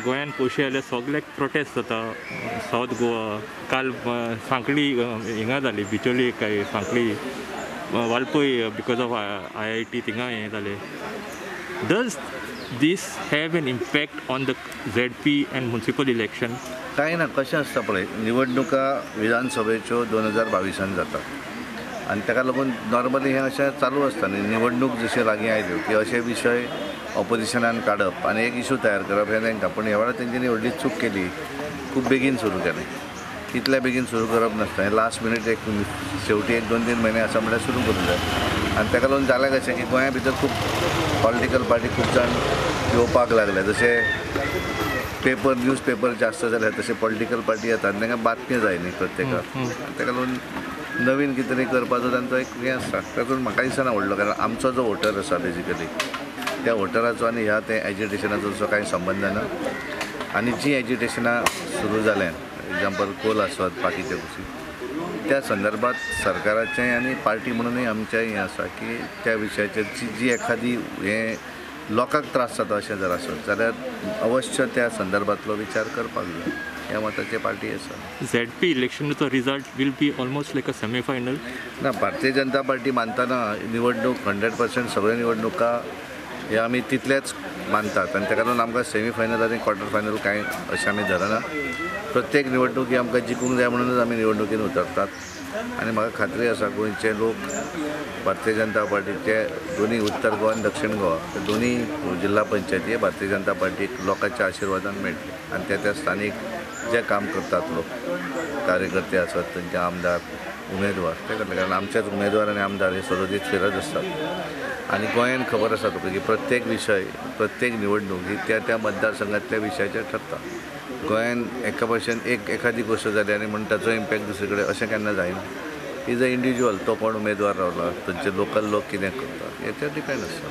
गोंयान पळोवशी जाल्यार सगल्याक प्रोटेस्ट जाता. सावथ गोवा काल सांखळी हिंगा जाली, बिचोली काय Sanquelim, Valpoi because of IIT थिंगा हें जालें. Does this have an impact on the ZP and municipal election? कांय ना, कशें आसता पळय, निवडणुका विधानसभेच्यो 2022 जाता आनी ताका लागून नॉर्मली हें अशें चालू आसता. न्ही, निवडणूक जशी लागीं आयल्यो की अशे विशय ऑपोजिशनान काडप आनी एक इशू तयार करप हें तांकां. पूण ह्या वेळार तेंच्यांनी व्हडली चूक केली, खूब बेगीन सुरू केलें. इतल्या बेगीन सुरू करप नासता, हें लास्ट मिनीट एक शेवटी एक 2-3 म्हयने आसा म्हणल्यार सुरू करूंक जाय. आनी ताका लागून जालें कशें की गोंया भितर खूब पॉलिटिकल पार्टी खूब जाण येवपाक लागले. जशें पेपर न्यूज पेपर जास्त जाले तशें पॉलिटिकल पार्टी येता आनी तांकां बातमी जाय न्ही प्रत्येकाक. ताका लागून नवीन कितें तरी करपाचो तांचो एक हें आसता. तातूंत म्हाका दिसना व्हडलो, कारण आमचो जो वोटर आसा बेजिकली त्या वोटराचो आनी ह्या ते एजिटेशनाचो तसो कांय संबंद ना. आनी जीं एजिटेशनां सुरू जाल्यां, एग्जाम्पल कोल आसत बाकीचे गोश्टी, त्या संदर्भात सरकाराचें आनी पार्टी म्हणूनय आमचें हें आसा की त्या विशयाचेर जी जी एखादी हें लोकांक त्रास जाता अशें जर आसत जाल्यार अवश्य त्या संदर्भांतलो विचार करपाक जाय, ह्या मताची पार्टी आसा. ZP इलेक्शनाचो result will be almost like a semifinal. ना, भारतीय जनता पार्टी मानतना निवडणूक 100% सगळ्यो निवडणुका हे आमी तितलेच मानतात आनी ताका लागून आमकां सेमीफायनल आनी क्वॉर्टर फायनल कांय अशें आमी धरना. प्रत्येक निवडणूक ही आमकां जिखूंक जाय म्हणूनच आमी निवडणुकीन उतरतात आनी म्हाका खात्री आसा गोंयचे लोक भारतीय जनता पार्टीचे दोनूय उत्तर गोवा आनी दक्षिण गोवा दोनूय जिल्हा पंचायती भारतीय जनता पार्टीक लोकांच्या आशिर्वादान मेळटले. आनी त्या त्या स्थानीक जे काम करतात लोक, कार्यकर्ते आसत, तांचे आमदार, उमेदवार ते करतले. कारण आमचेच उमेदवार आनी आमदार हे सदोदीत फिरत आसतात आनी गोंयान खबर आसा तुका की प्रत्येक विशय, प्रत्येक निवडणूक ही त्या त्या मतदारसंघातल्या विशयाचेर ठरता. गोंयान एका भशेन एक एखादी गोश्ट जाली आनी म्हण ताचो इम्पॅक्ट दुसरे कडेन अशें केन्ना जायना. Is a individual, तो कोण उमेदवार रावला, थंयचे लोकल लोक कितें करतात हेचेर डिपेंड आसता.